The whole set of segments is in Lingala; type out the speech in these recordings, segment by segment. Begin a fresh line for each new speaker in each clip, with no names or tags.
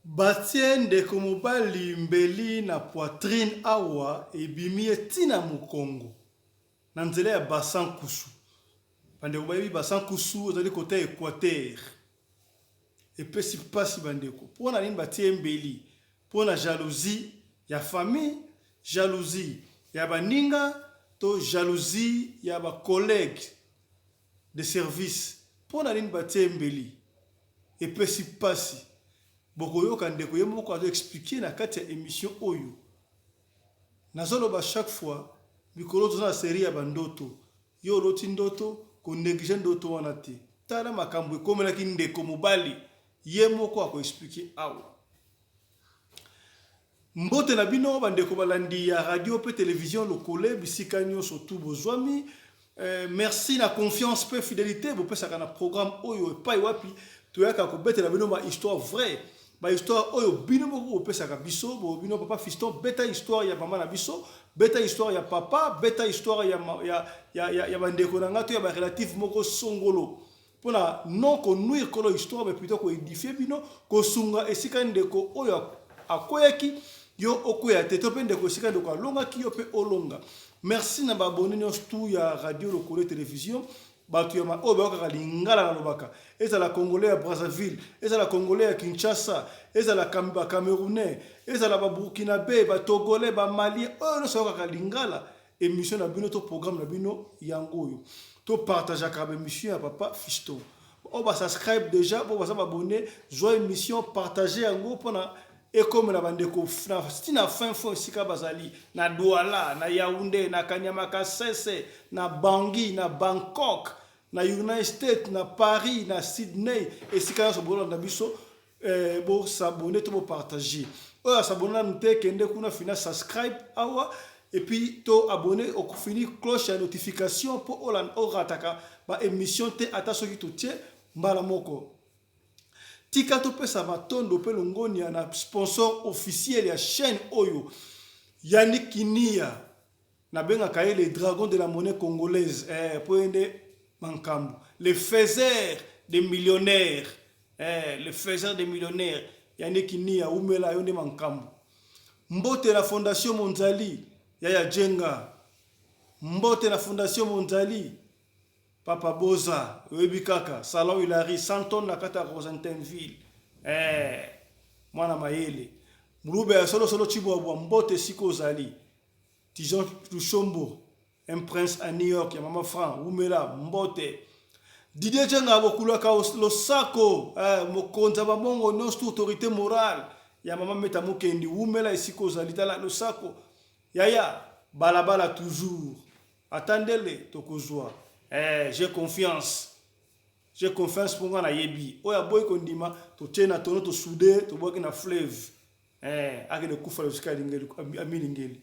Batie ndeko mobali mbeli na poitrine awa ebimi ye ti na mokongo na nzela ya Basankusu. Bandeko bayebi Basankusu ezali kota ya Equateur. Epesi pasi bandeko. Mpo na nini batie ye mbeli? Mpo na jalousie ya famille, jalousie ya baninga to jalousie ya ba collegues de service? Mpo na nini batie ye mbeli? Epesi pasi. Bokoyoka ndeko ye moko azo expliquer na kati ya emission oyo. Nazo loba chaque fois, mikolo toza na serie ya ba ndoto. Yo oloti ndoto, ko negliger ndoto wana te. Tala makambo ekomelaki ndeko mobali, ye moko ako expliquer awa. Mbote na bino ba ndeko balandi ya radio pe television Lokole bisika nionso tout bozwami. Eh, merci na confiance pe fidelite bopesaka na programme oyo epai wapi toyaka kobetela bino ba histoire vraie, ba histoire oyo bino moko bopesaka biso. Bo bino papa Fiston, beta histoire ya mama na biso, beta histoire ya papa, beta histoire ya, ya, ya, ya, ya bandeko na nga to ya ba relative moko songolo, pona non ko nuire kolo histoire mais plutôt ko edifier bino, kosunga esika ndeko oyo akweyaki yo okweya te, to pe ndeko esika ndeko alongaki yo pe olonga. Merci na ba abonnes nionso tout ya radio Lokole television, batu ya oyo bayokaka lingala nalobaka, ezala congolais ya Brazzaville, ezala congolais ya Kinshasa, ezala ba camerounais, ezala ba burkinabe, ba togolais, ba malien, oyo nionso ayokaka lingala, emission na bino to programme na bino yango oyo to partageaka ba emission ya papa Fiston. Oyo ba subscribe dejà, bo baza ba abonné, zwa emission partager yango pona ekomela bandeko ti na fin fond esika bazali, na Douala, na Yaounde, na Kanyama Kasese, na Bangui, na Bangkok, na United States, na Paris, na Sydney, esika nyonso bolanda biso. Eh, bo s'abonner to bo partager. Oyo a s'abonner nanu te, kende kuna fina subscribe awa et puis to abonner, okofini cloche ya notification po orataka ba emission te ata soki totie mbala moko. Tika topesa matondo pe longonia na sponsor officiel ya chaîne oyo, Yannick Kinia. Nabengaka ye le dragon de la monnaie congolaise eh, po ye nde mankambo, le faiseur des millionnaires eh, le faiseur des millionnaires Yannick Nia, wumela yo nde mankambo. Mbote na fondation Monzali yaya Djenga, mbote na fondation Monzali Papa Boza, oyebi kaka salon Hilary Santon na kati ya Rosentenville eh, mwana mayele Mulube ya solo solo Tshibwabwa, mbote esika ozali. Tison Lushombo, un prince à New York ya mama Franc, wumela, mbote. Didier Djenga bokulaka losako, eh, mokonzi ya babongo nyonso tout autorité morale ya mama Meta Mukendi, wumela esika ozali, tala losako. Yaya, balabala toujours. Ata ndele tokozwa. Eh, j'ai confiance. J'ai confiance mpo nga nayebi. Oyo aboyi kondima, totie na tono, tosoude, tobwaki na fleuve. Eh, akende kufa esika alingeli, amilingeli.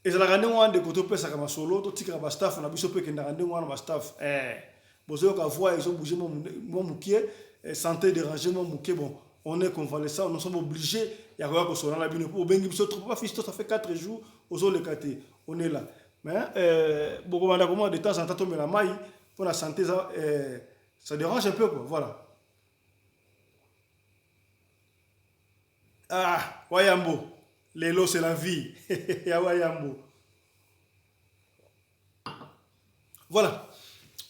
Ezalaka ndenge wana ndeko, topesaka masolo, totikaka ba staff na biso mpe ekendaka ndenge wana ba staff. Eh, bozoyoka voix ezo bouger mwa mokie, eh, santé déranger mwa mokie, bon, on est convalescent, nous sommes obligés ya koya kosolola na bino. Po bobengi biso trop, papa Fiston, ça fait 4 jours ozoleka te, on est là. Mais eh, bokobanda komona de temps en temps tomela mai mpo na santé eza eh, ça dérange un peu quoi, voilà. Ah, Wayambo, lelo c'est la vie. Ya Wayambo. Voilà.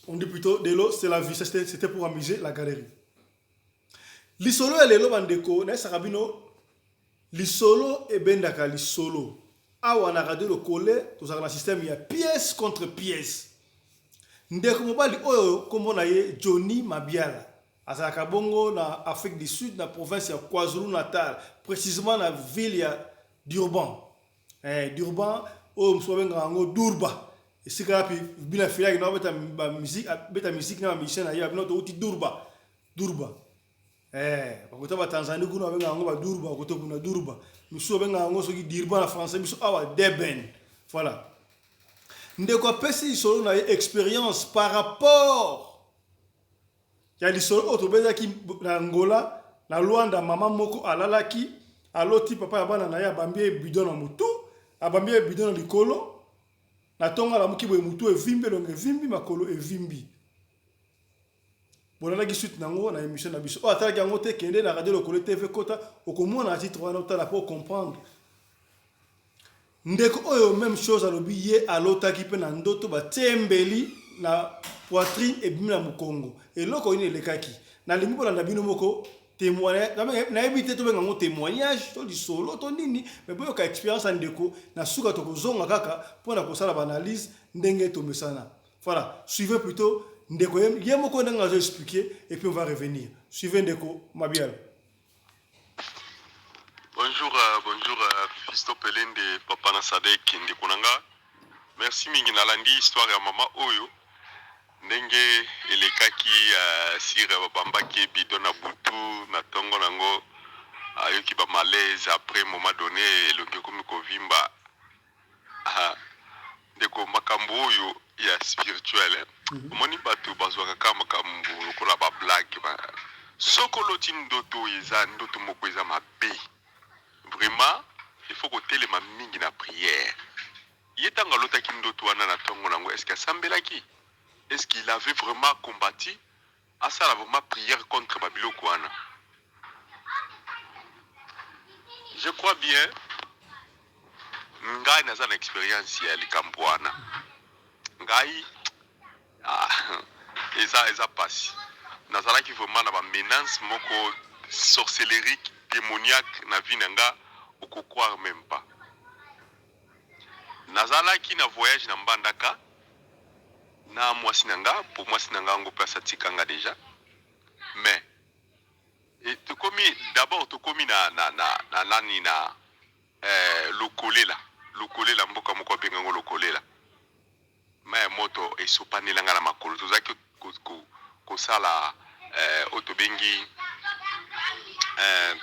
On dit plutôt de l'eau, c'est la vie. C'était pour amuser la galerie. Lisolo ya lelo bandeko, nayesaka bino lisolo ebendaka lisolo. Awa na Radio Lokole, tozalaka na système ya pièce contre pièce. Ndeko mobali oyo kombo na ye Johnny Mabiala. Azalaka bongo na Afrique du Sud na province ya KwaZulu-Natal, precisement na ville ya Durban. Eh, Durban oyo mosusu babengaka yango Durba. Esika wapi Bina Filaki na beta ba musique, beta musique na ba musiciens na ye, bino towuti Durba. Durba. Eh, bakota ba Tanzanie kuna babengaka yango ba Durba, bakota kuna Durba. Misusu babengaka yango soki Durban na français, biso awa Durban. Voilà. Ndeko apesi lisolo na ye experience par rapport ya lisolo oyo tobetaki na Angola, na Luanda, mama moko alalaki aloti papa ya bana na ye abambi ye bidon na mutu, abambi ye bidon na likolo, na tongo alamuki boye mutu evimbi, elongi evimbi, makolo evimbi. Bolandaki suite nango na émission na biso. Oyo atalaki yango te, kende na Radio Lokole TV, kota okomona na titre wana, otala mpo comprendre. Ndeko oyo, même chose, alobi ye alotaki mpe na ndoto batie mbeli na poitrine, ebimi na mokongo. Eloko nini elekaki? Nalingi bolanda bino moko témoignage. Nayebi te tobenga yango témoignage to lisolo to nini, mais boyoka expérience ya ndeko. Na suka tokozonga kaka mpona kosala baanalyse ndenge tomesana. Voilà, suivez plutôt ndeko ye moko ndenge azo expliquer et puis on va revenir. Suivez ndeko Mabiala.
Bonjour, bonjour, Fiston Pelende, papa na Sadek, ndeko na nga. Merci mingi, nalandi histoire ya mama oyo ndenge elekaki sire babambaki bidon na butu na ntongo nango ayoki ba malaise. Après moment donné, elongi ekomi kovimba. Ah, ndeko, makambo oyo ya spirituel, eh? Omoni, bato bazwaka kaka makambo lokola bablague ba... Soki oloti ndoto oyo eza ndoto moko eza mabe, vraiment il faut kotelema mingi na prière. Ye ntango alotaki ndoto wana na ntongo nango, est ce que asambelaki? Est ce qu'il avait vraiment combattu, asala vraiment prière contre babiloko wana? Je crois bien ngai naza na expérience ya likambo wana. Ngai, ah, eza pasi. Nazalaki vraiment na bamenace moko sorcellerique, démoniaque na vie na nga, okocroire même pas. Nazalaki na voyage na Mbandaka na mwasi na nga, po mwasi na nga yango mpe asatika nga déjà. Mais tokomi d'abord, tokomi na nani, na Lokolela. Lokolela, mboka moko abengango Lokolela. Mai ya moto esopanelanga na makolo. Tozalaki kosala oyo tobengi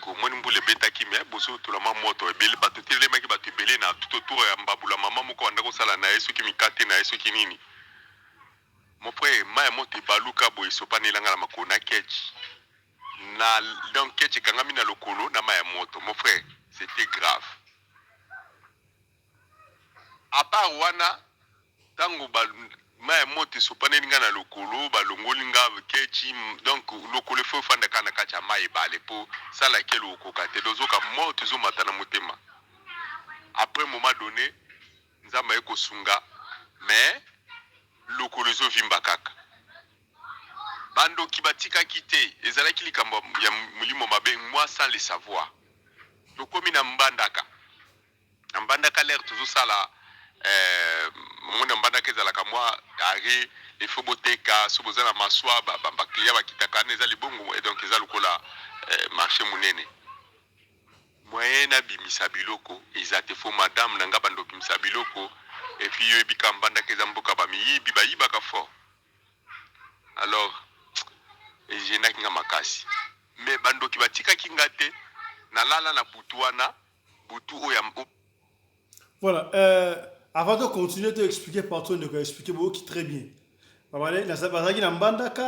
komoni mbula ebetaki, mais bozotola mwa moto ebele. Bato telemaki, bato ebele na tout autour ya mbabula. Mama moko banda kosala na ye soki mikate na ye soki nini. Mon frère, mai ya moto ebaluka boye, esopanelanga na makolo na ketch na, donc ketch ekangami na lokolo na mai ya moto. Mon frère, c'était grave. À part wana, ntango mai ya moto esopaneli nga na lokolo, balongoli nga ketch. Donc lokolo efo efanda kaka na kati ya mai ebale mpo sala kele okoka te, dozoka moto ezomata na motema. Après moment donné, Nzambe aye kosunga, mais lokolo ezovimba kaka. Bandoki batikaki te, ezalaki likambo ya molimo mabe. Moi, sans le savoir, tokomi na Mbandaka. Na Mbandaka, l'heure tozosala moni na Mbandaka ezalaka mwa arrêt, il faut boteka so boza na maswa, baclient bakitaka wana, eza libongo. Et donc eza lokola marché monene. Moyen nabimisa biloko eza te, faut madame na nga bando obimisa biloko. Et puis yo oyebika, Mbandaka eza mboka bamiyibi, bayibaka fort. Alors egênaki nga makasi, mais bandoki batikaki nga te. Nalala na butu wana, butu oyo.
Voilà, avant de continuer de expliquer partout, de expliquer boyoki très bien. Bazalaki na Mbandaka,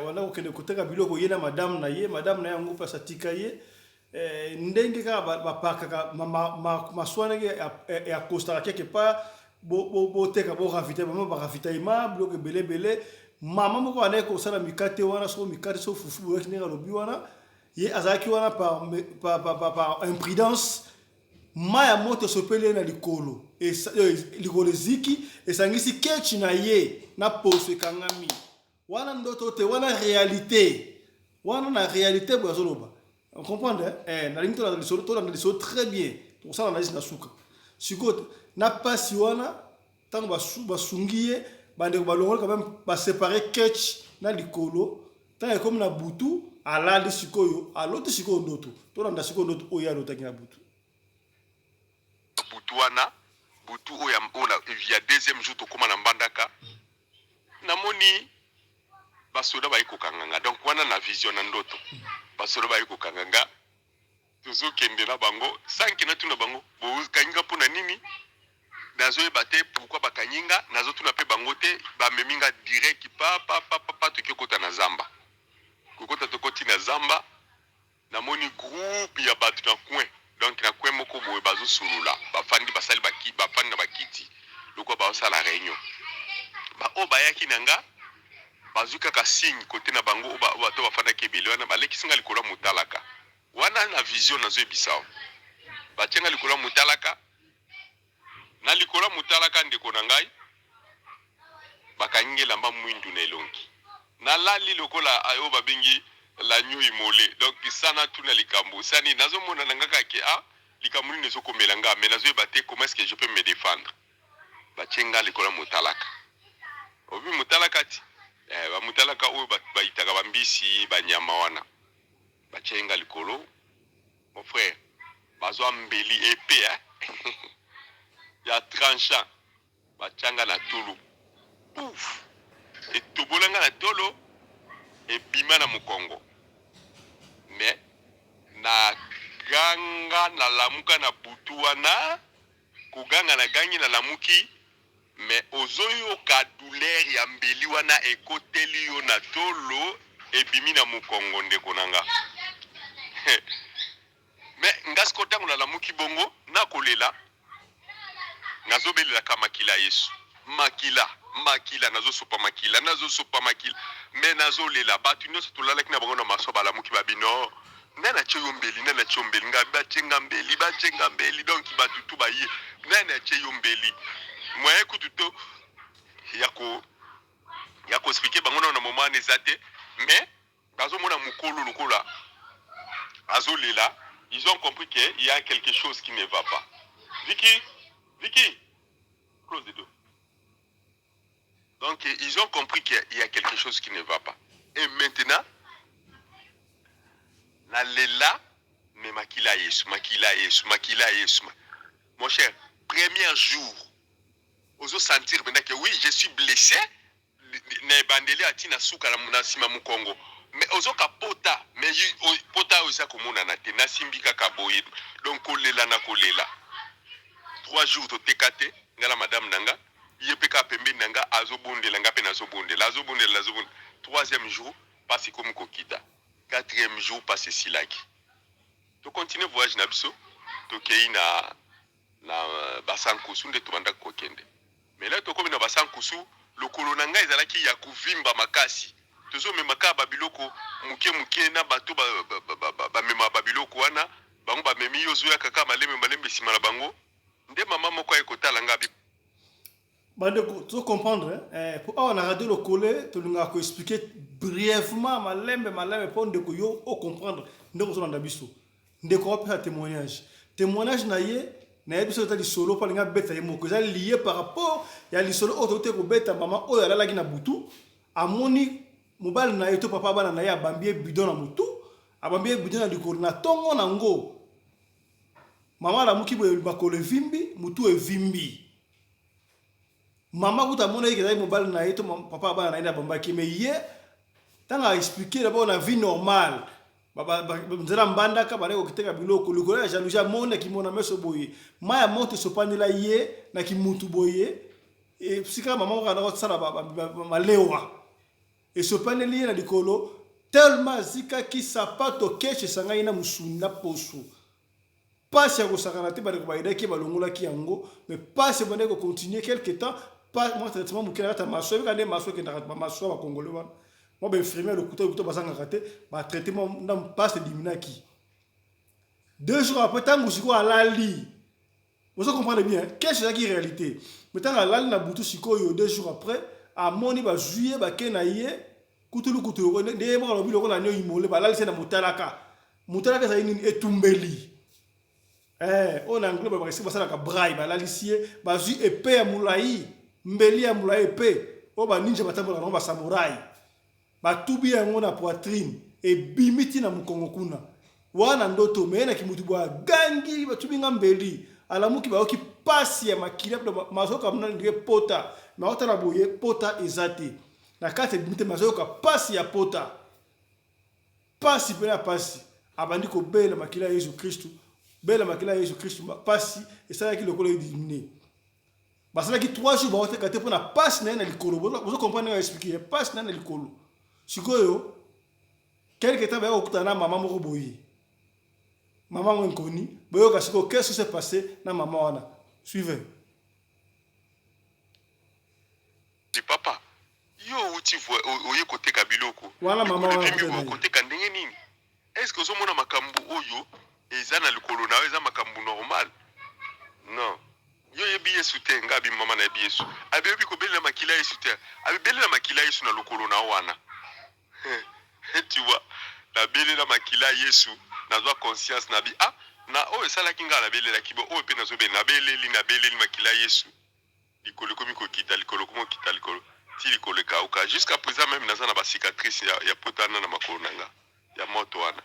wana kokende koteka biloko, ye na madame na ye. Madame na ye yango mpasi atika ye. Ndenge kaka bapakaka maswa, ndenge akostaka quelque part, boteka, boravitailler, bama baravitaillement, biloko ebele ebele. Mama moko andaki kosala mikate wana, soko mikate, soko fufu. Boyoki ndenge alobi wana, ye azalaki wana, par imprudence, mai ya moto esopeli ye na likolo. Likolo eziki, esangisi ketch na ye na poso, ekangami wana. Ndoto te wana, réalité wana, na réalité boye azoloba. Comprendre, eh, nalingi tolanda lisolo, tolanda lisolo très bien. Tokosala analyse na suka. Sikoyo na pasi wana, ntango basungi ye, bandeko balongoli quand même, baséparer ketch na likolo. Ntango ekomi na butu, alali sikoyo, aloti sikoyo ndoto. Tolanda sikoyo ndoto oyo alotaki na butu.
Butu wana, butu oyo ya deuxième jour tokóma na Mbandaka, namoni basoda bayi kokanga nga. Donc wana na vision, na ndoto, basoda bayi kokanga nga. Tozokende na bango sanke. Natuna bango: "Bokangi nga mpona nini?" Nazoyeba te pourquoi bakangi nga, nazotuna mpe bango te. Bamemi nga direct, pa pa pa pa pa, toki kokota na zamba. Kokota, tokoti na zamba, namoni groupe ya bato na coin, donc na coin moko boye bazosolola, bafandi, basali, bafandi na bakiti lokola bazosala réunion. Baoyo bayaki na nga Bazwi kaka signe kote na bango oyo bato bafandaki ebele wana, balekisi nga likolo ya motalaka wana na vision. Nazoyebisa yo, batie nga likolo ya motalaka, na likolo ya motalaka, ndeko na ngai, bakangi nga elamba mwindu na elongi, nalali lokola oyo babengi l'agneau immolé. Donc sana tuna likambo sani, nazomona na nga kaka ke ah, likambo nini ezokomela nga, mais nazoyeba te comment est-ce que je peux me défendre. Batie nga likolo ya motalaka, obi motalaka ti bamotalaka oyo bayitaka bambisi, banyama wana, batie nga likolo. Mon frère, bazwa mbeli epe, eh? Ya tranchant, batianga na tolo, pouf, etobolanga na tolo, ebima na mokongo. Mais na ganga, nalamuka na butu wana, koganga na gangi, nalamuki, mais ozoyoka douleur ya mbeli wana ekoteli yo na tolo, ebimi na mokongo, ndeko na nga. Mais nga siko, ntango nalamuki bongo, nakolela, nazobelelaka makila ya Yesu, makila, makila, nazosopa makila, nazosopa makila, mais nazolela. Bato nyonso tolalaki na bango na maso balamuki, babino nani atie yo mbeli? Nani atie yo mbeli? Nga batie nga mbeli, batie nga mbeli. Donc bato tu baye, nani atie yo mbeli? Moyen kutu to ya koexpliquer bango nano na moment wana eza te, mais bazomona mokolo lokola azolela, ils ont compris qu'il y a quelque chose qui ne va pas. Vicky, Vicky, close the door. Donc ils ont compris qu'il y a quelque chose qui ne va pas. Et maintenant, nalela, mais makila Yesu, makila Yesu, makila Yesu. Mon cher, premier jour, ozo sentir maintenant que oui, je suis blessé, na ebandeli ati na suka na nsima mokongo, mais ozoka pota, mais pota oyo eza komonana te, nasimbi kaka boye. Donc kolela na kolela, 3 jours toteka te. Nga na madame na nga, ye mpe kaka pembeni na nga, azobondela, nga mpe nazobondela, azobondela, nazobondela. Troisième jour, pasi ekomi kokita. Quatrième jour, pasi esilaki. Tocontinuer voyage na biso, tokei na Basankusu nde tobandaki kokende. Mais là, tokomi na Basankusu, lokolo na ngai ezalaki ya kovimba makasi. Tozomema kaka babiloko moke moke na bato bamema babiloko wana, bango bamemi, yo ozoya kaka malembe malembe nsima na bango. Nde mama moko aye kotala ngai abi
Bandeko, tocomprendre po awa na Radio Lokole tolingaka koexpliquer brièvement, malembe malembe, mpo ndeko yo ocomprendre. Ndeko ozolanda biso, ndeko apesa témoignage, témoignage na ye, nayebi biso eza lisolo mpo alingi abeta ye moko, eza lié par rapport ya lisolo oyo touti kobeta. Mama oyo alalaki na butu, amoni mobali na ye to papa bana na ye abambi ye bidon na motu, abambi ye bidon na likolo. Na ntongo nango, mama alamuki boye, makolo evimbi, motu evimbi. Mama kuta amonaki ezali mobali na ye to papa bana na ye nde abambaki. Mais ye, ntango aexpliquer d'abord, na vie normale, nzela mbandaka, bandaki kokiteka biloko, likolo ya jalousie, amonaki mona meso boye, mai ya moto esopanela ye na kimutu boye. Esika mama moko andaka kosala malewa, esopaneli ye na likolo, tellement azikaki, sapato keshe esangaki na mosuni na poso. Pasi ya kosakana te. Bandeko bayedaki ye, balongolaki yango, mais pasi ebandaki kocontinuer quelque temps. Mwa traitement moke na kati ya maso, ebeka nde maso ekendaka, bamaso ya bakongole wana, mwa bainfirmière lokuta lokuta bazangaka te, batraiter mwa ndambo, pasi ediminuaki. 2 jours après, ntango sikoyo alali, ozo comprendre bien qu'est-ce ezalaki réalité, mais ntango alali na butu sikoyo, 2 jours après, amoni bazwi ye, bake na ye kutulu kutulu, nde ye moko alobi lokola agneau immolé, balalisi ye na motalaka. Motalaka ezali nini? Etumbeli oyo na anglais balobaka esika basalaka braai. Balalisi ye, bazwi épée ya molai, mbeli ya molai, épée oyo baninja batambolaka nango, basamouraï, batubi yango na poitrine, ebimi ntina mokongo kuna wana. Ndoto meyenaki mutu boye, agangi: "Batubi nga mbeli!" Alamuki, bayoki pasi ya makila, mazoyoka ndenge pota, maotala boye, pota eza te na kati, ebimi te, mazoyoka pasi ya pota, pasi mpena ya pasi. Abandi kobela: "Makila ya Yesu Kristu, bela makila ya Yesu Kristu!" Pasi esalaki lokola ediminuer. Basalaki 3 jours baoteka te mpona pasi na ye na likolo. Bozo comprendre ndenge expliquer pasi na ye na likolo. Sikoyo, quelque temps, baya kokutana na mama moko boye, mama ngo nkoni. Boyoka sikoyo qu'est-ce qui s'est passé na mama wana. Suivez.
Papa, yo outi Outi oye koteka biloko.
Wana mama
Likolo
wana
evimbi
koteka
boye
ye.
okoteka ndenge nini? Est ce que ozomona makambo oyo eza na likolo na yo eza makambo normal? Non. Yo oyebi Yesu te. Nga abi mama nayebi Yesu. Abi oyebi kobelela makila ya Yesu te. Abi belela makila ya Yesu na lokolo na yo wana. Tu vois, nabelela makila ya Yesu, nazwa conscience nabi ah na oyo esalaki nga nabelelaki bo oyo pe nazobelela nabeleli nabeleli makila ya Yesu. Likolo ekomi kokita, likolo ekomi kokita, likolo ti likolo ekauka. Jusqu'à présent meme naza na ba cicatrices ya, ya pota wana na makolo na nga ya moto wana.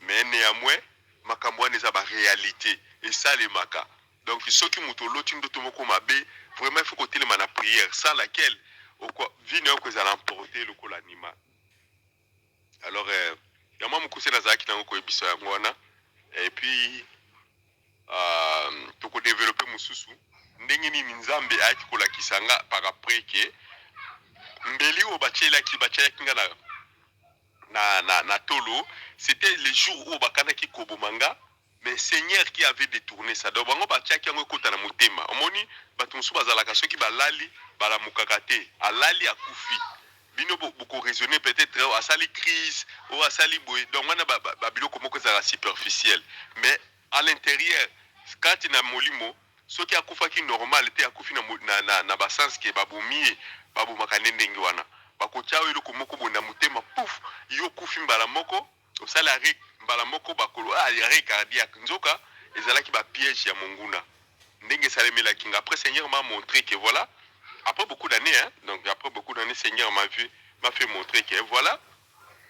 Mais néanmoins makambo wana eza ba realite esalemaka. Donc soki moto oloti ndoto moko mabe, vraiment il faut kotelema na prière sans laquelle oko vie na yo kozala emporter lokola animal. Alors euh, ya mwa mokuse nazalaki nango koyebisa yango wana et puis euh, toko developper mosusu ndenge nini Nzambe ayaki kolakisa nga par après ke mbeli oyo batielaki batielaki nga na, na, na, na tolo, c'était le jour oyo bakanaki koboma nga, mais Seigneur qui avait detourne ça. Donc bango batiaki yango ekota na motema. Omoni bato mosusu bazalaka soki balali balamukaka te, alali akufi. Bino boko raisonner peut-être oh, asali crise oh, asali boye, donc wana ba, ba, ba biloko moko ezalaka superficiel, mais à l'intérieur kati na molimo soki akufaki normal te, akufi na, na, na, na ba sens ke babomi ye, babomaka nde ndenge wana, bakotia yo eloko moko boye na motema, pouf, yo okufi mbala moko. Osali arret mbala moko bakolo ah arret cardiaque nzoka ezalaki ba piège ya monguna ndenge esalemelaki nga après seigneur m'a montre que voilà après beaucoup d'années hein donc après beaucoup d'années seigneur m'a vu m'a fait montrer que voilà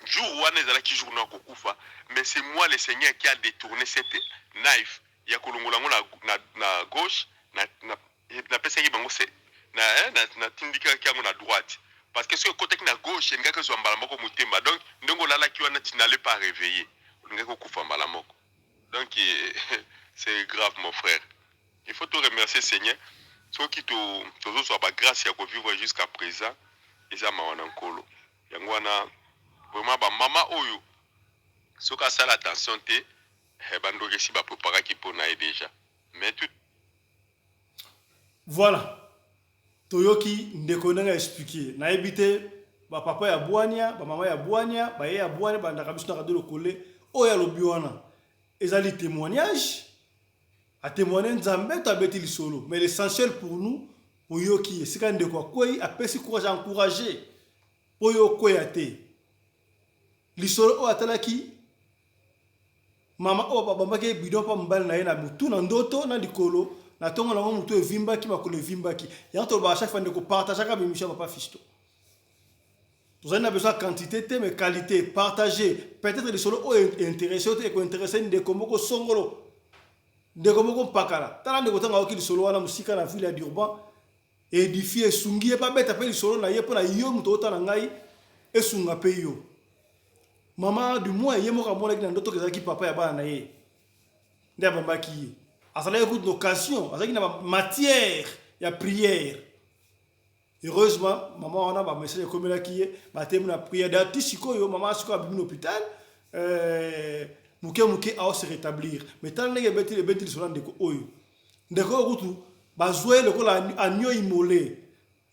jour wana ezalaki jour na kokufa mais c'est moi le seigneur qui a détourné cette knife ya kolongola yango na, na, na gauche na, na, napesaki bango se na, eh, na, natindikaki yango na droite parce que soki ekotaki na gauche elingaki ezwa mbala moko motema donc ndenge olalaki wana tu n'allais pas réveiller olingaki okufa mbala moko donc eh, c'est grave mon frère il faut te remercier seigneur soki tozozwa ba grâce ya kovivre jusqu'à présent eza mawa na nkolo yango wana vraiment bamama oyo soki asala attention te eh, bandoki esi bapreparaki mpo na ye déjà mais tout.
Voilà. Toyoki ndeko ndenge expliquer. Nayebi te ba papa ya bwania, ba mama ya bwania, ba ye ya bwania bandaka biso na radio lokole oyo alobi wana. Ezali témoignage. A témoigner Nzambe to abeti lisolo. Mais l'essentiel pour nous oyoki esika ndeko akwei apesi courage encourager po yo okweya te. Lisolo oyo atalaki Mama oyo babambaki ye bidon mpa mobali na ye na butu na ndoto na likolo na tongo nango motu evimbaki makolo evimbaki. Yango tolobaka chaque fois ndeko partageaka ba emission ya papa Fisto. Tozali na besoin ya quantité te mais qualité. Partager. Peut-être lisolo oyo intéresse yo te eko intéresser ndeko moko songolo. Ndeko moko mpakala. Tala ndeko ntango ayoki lisolo wana mosika na ville ya Durban edifie esungi ye mpe abeta mpe lisolo na ye mpo na yo moto otala ngai esunga mpe yo. Mama du moins ye moko amonaki na ndoto ezalaki papa ya bana na ye nde abambaki ye. Azalaki kutu na occasion, azalaki na matière ya prière. Heureusement mama wana ba message ekomelaki ye, batemi na prière. D'ailleurs ti sikoyo mama sikoyo abimi na hôpital euh, moke moke ao se rétablir. Mais tala ndenge ebeti ebeti lisolo ya ndeko oyo. Ndeko oyo kutu bazwa ye lokola agneau immolé.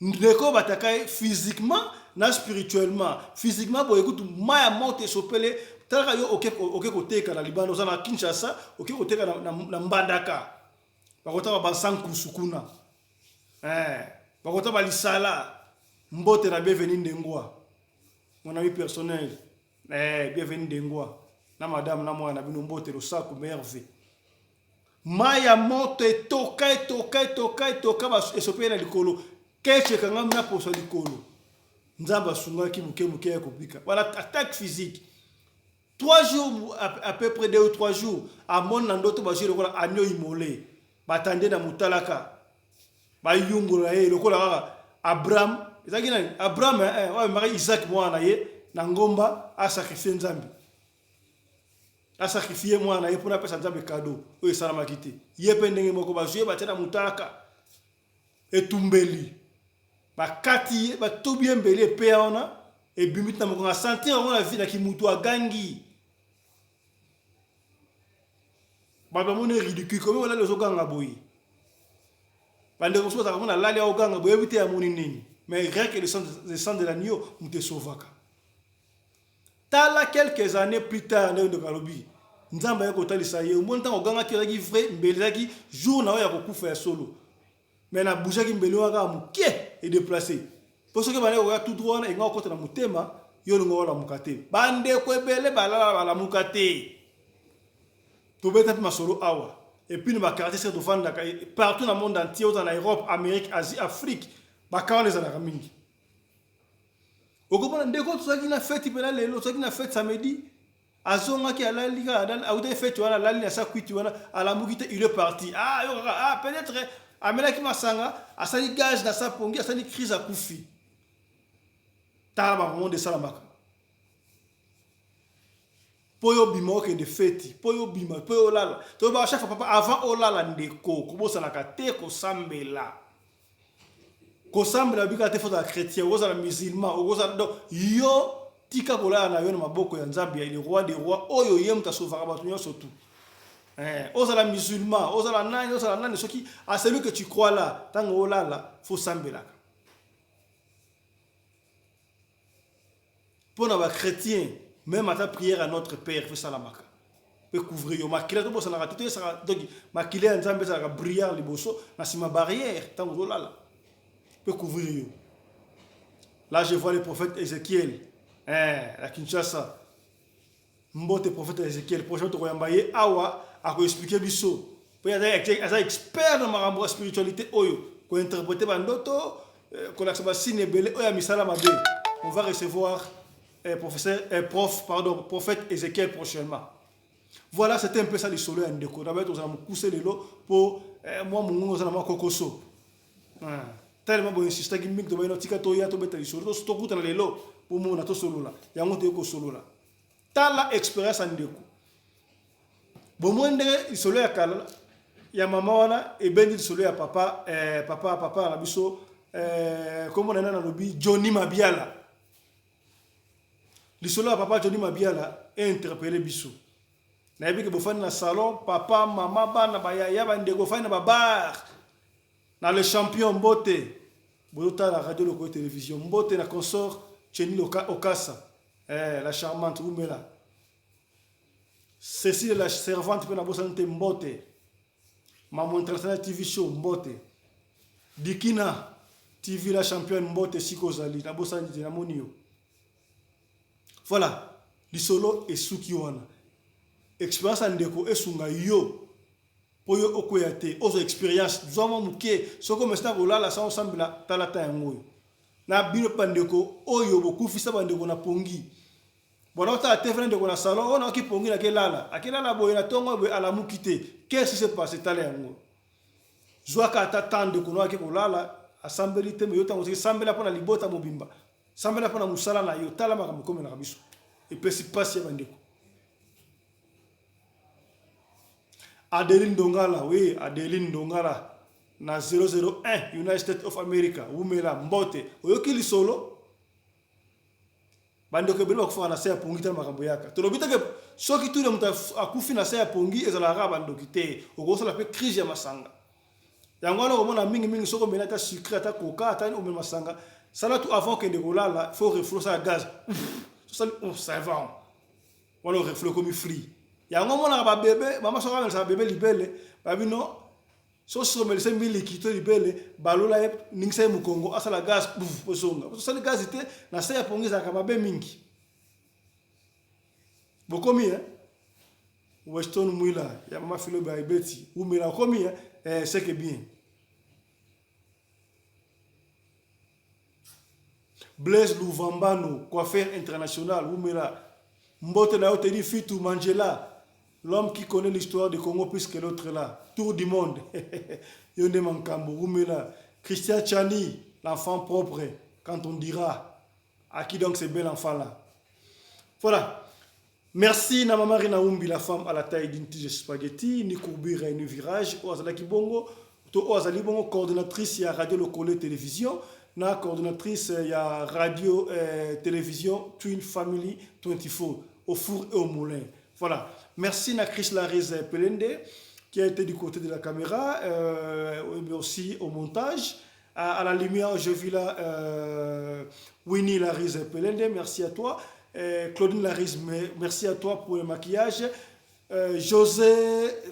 Ndeko bataka ye physiquement na spirituellement. Physiquement boye kutu mai ya moto esopele talaka yo oke, oke koteka na libanda oza na Kinshasa oke koteka na, na, na Mbandaka bakotaka basankusu kuna eh, bakota balisala mbote na bienvenu Ndengwa mon ami personnel eh, bienvenu Ndengwa na madame na mwana na bino mbote losako merve Mayi ya moto etoka etoka etoka etoka esopeli na likolo ketch ekangami na poso ya likolo. Nzambe asungaki moke moke ya kobika. Voilà attaque physique. 3 jours à peu près 2 ou 3 jours amoni na ndoto bazwi lokola agneau immolé batande na motalaka bayungola ye lokola kaka Abraham ezalaki nani Abraham eh, oyo amemaki Isaac mwana na ye na ngomba asakrifie Nzambe a sacrifier mwana na ye mpona apesa Nzambe cadeau oyo esalamaki te. Ye mpe ndenge moko bazwi ye batie na mutaka etumbeli bakati ye batobi ye mbeli epeya wana ebimi tina mokongo asentir yango na vie na kimutu agangi bato bamoni ridicule komi olali ozoganga boye bandeko mosusu bazalaka mona alali aoganga boyebi te amoni nini. Mais rien que le sang, le sang de l'agneau moto esauvaka. Tala quelques années plus tard ndenge ndeko alobi, Nzambe aye kotalisa ye, omoni ntango ogangaki ozalaki vrai, mbeli ezalaki jour na yo ya kokufa ya solo. Mais na bougeaki mbeli wana kaka moke e déplacer. Po soki ebandaki koya tout droit wana enga kokota na motema, yo olinga olamuka te. Bandeko ebele balala balamuka te. Tobeta mpe masolo awa. Et puis na ba quartier esika tovandaka partout na monde entier, ozala na Europe, Amérique, Asie, Afrique, ba cas wana ezalaka mingi. Okomona ndeko tozalaki na feti mpena lelo, tozalaki na fete samedi, azongaki alali kaka, awutaki feti wana alali na sa kwiti wana, alamuki te, il est parti. Ah yo kaka, ah peut-être amelaki masanga, asali gaz na sa pongi, asali crise, akufi. Tala ba monde esalamaka. Mpo yo obima okende feti, mpo yo obima, mpo yo olala. Toyebaka chaque fois papa avant olala ndeko, kobosanaka te kosambela. Kosambela bika te faut chrétien, okozala musulman, okozala donc yo tika kolala na yo na maboko ya Nzambe ya le roi des rois oyo ye moto asovaka bato nyonso tout. Eh, ozala musulman, ozala nani, ozala nani, soki à celui que tu crois là, ntango olala faut sambelaka. Mpo na ba chrétien, même ata prière à notre père faut esalamaka mpe couvrir yo makila. Tobosanaka te, toyesaka donc makila ya Nzambe ezalaka brillard liboso na nsima barrière ntango ozolala mpe couvrir yo. Là je vois le prophète Ézéchiel, eh, la Kinshasa. Mbote prophète Ezekiel, prochain tokoyamba ye awa akoexplike biso mpo aza expert na makambo ya spiritualité oyo kointerprete bandoto, kolakisa basigne ebele oyo ya misala mabe. On va recevoir professeur, prof, pardon, prophète Ezekiel prochainement. Voilà, c'était un peu ça lisolo ya ndeko na baye. Tozala mokuse lelo mpo mwa mongongo oza na mwa kokoso tellement boye insistaki mingi, tobayi tika toya tobeta lisolo, tokutana lelo mpo mona tosolola yango, toyei kosolola. Tala expérience ya ndeko, bomoi ndenge lisolo ya kala ya mama wana ebendi lisolo ya papa, papa na biso, kombo na ye nani alobi Johnny Mabiala. Lisolo ya papa Johnny Mabiala einterpele biso. Nayebi ke bofandi na salon, papa, mama, bana, bayaya, bandeko, bofandi na babar na le champion, mbote, bozotala radio Lokolo Télévision. Mbote na consort Cheni Okasa, la charmante, umela Cécile la servante mpe nabosani te. Mbote Mamo International TV show, mbote Dikina TV la championne, mbote sika ozali, nabosani te, namoni yo. Voilà, lisolo esuki wana. Expérience ya ndeko esunga yo mpo yo okweya te, ozwa expérience, zwa mwa moke. Soki omesina kolala sa osambela, tala ta yango oyo na bino mpe bandeko oyo bokufisa bandeko na pongi. Bona otala te na ndeko na salon oyo naoki pongi, nakelala, akelala boye na ntongo boye, alamuki te. Qu'est-ce qui s'est passé? Tala yango, zwaka ata temps. Ndeko no ake kolala, asambeli te, me yo ntango soki sambela mpo na libota mobimba, sambela mpo na mosala na yo. Tala makambo ekomelaka biso, epesi mpasi ya bandeko. Adeline Dongala, oui, Adeline Dongala na 001 United States of America, wumela, mbote. Oyoki lisolo, bandeko ebele bakufaka na se ya pongi. Tala makambo yaka, tolobi teke soki tule moto akufi na se ya pongi, ezalaka kaka bandoki te, okosala mpe crise ya masanga. Yango wana okomona mingimingi soki omeli ata sucré, ata coca, ata omeli masanga, sala tout avant okende kolala, faut refouler, osala gaz, osali ça va wana, orefouler, ekomi free. Yango omonaka babebe, mama soki amelisaka bebe libele, babino soki omelisa miliki to libele, balola ye, ningisa ye mokongo, asala gaz, puf, ozonga. Osali gaz te na se ya pongi, ezalaka mabe mingi. Bokomi eh? Weston Mwila ya mama Filobe Aibeti, umela, okomi eh? Eh, c'est que bien. Blaise Louvambano, coiffeur international, umela, mbote na yo. Tedi Fitu Mangela, l'homme qui connaît l'histoire du Congo plus que l'autre là, tour du monde, yo nde mankambo, umela. Christian Chani, l'enfant propre, quand on dira à qui donc ce bel enfant là. Voilà. Merci na mama Rina Umbi, la femme à la taille d'une tige spaghetti, ni courbure ni virage, oyo azalaki bongo, to oyo azali bongo coordonnatrice ya Radio Lokole Télévision, na coordonnatrice ya radio télévision Twin Family 24, au four et au moulin. Voilà. Merci na Chris Larese Pelende, qui a été du côté de la caméra, mais aussi au montage. À la lumière, je vis là Winnie Larise Pelende, merci à toi. Claudine Larise, merci à toi pour le maquillage. José,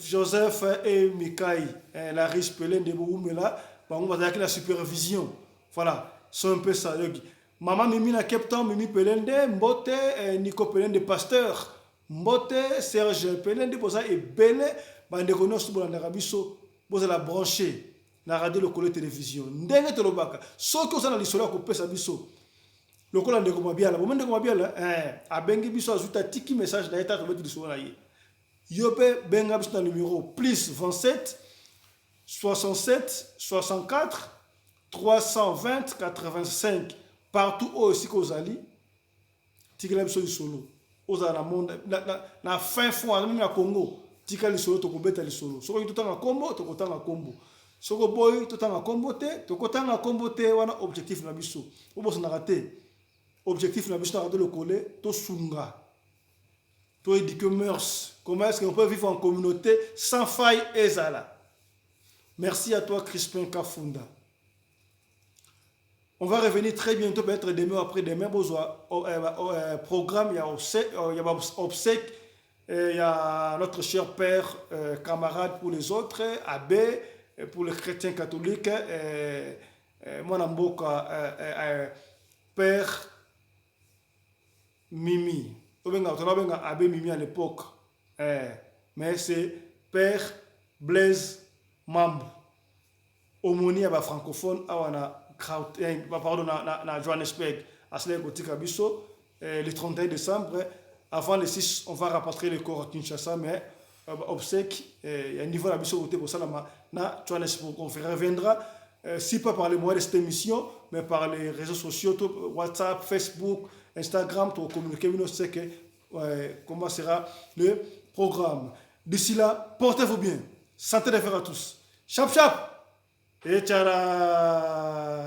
Joseph et Mikai Larise Pelende, Boumela, bango bazalaki la supervision. Voilà, c'est un peu ça. Donc, Maman Mimi na Cape Town, Mimi Pelende, Mbote, Nico Pelende, pasteur, Mbote, Serge Pelende, boza ebele, bandeko nyonso bolandaka biso, bozala branché na Radio Lokole Télévision. Ndenge tolobaka, soki oza na lisolo ya kopesa biso, lokola ndeko Mabiala, bomo ndeko Mabiala, abengi biso, azwi atiki message na ye, tata tobeti lisolo na ye. Yo mpe benga biso na numéro plus 27 67 64 320 85. Partout oyo esika ozali, tikela biso lisolo. Ozala na monde na fin fond même na Congo, tika lisolo, tokobeta lisolo. Soki totanga nkombo, tokotanga nkombo. Soki oboyi totanga nkombo te, tokotanga nkombo te. Wana objectif na biso, obosanaka te. Objectif na biso na Radio Lokole, tosunga, toéduquer mœurs, comment est-ce qu'on peut vivre en communauté sans faille ezala. Merci à toi, Crispin Kafunda. On va revenir très bientôt, peut-être demain ou après-demain. Bozwa programme, il y a obsèque, il y a notre cher père, camarade pour les autres, abbé, pour les chrétiens catholiques, mwana mboka, père Mimi. Obenga abbé Mimi à l'époque. Mais c'est père Blaise Mambu. Aumônier ya francophone awa na, pardon, na Johannesburg. Asilaki kotika biso le 31 décembre. Avant le 6, on va rapatrier le corps à Kinshasa, mais obsèque ya niveau na biso kote kosalama na Johannesburg. On reviendra, si pas par les moyens de cette émission, mais par les réseaux sociaux, tout, WhatsApp, Facebook, Instagram, pour communiquer, nous sait que comment sera le programme. D'ici là, portez-vous bien. Santé de fer à tous. Chap chap. Et tchara.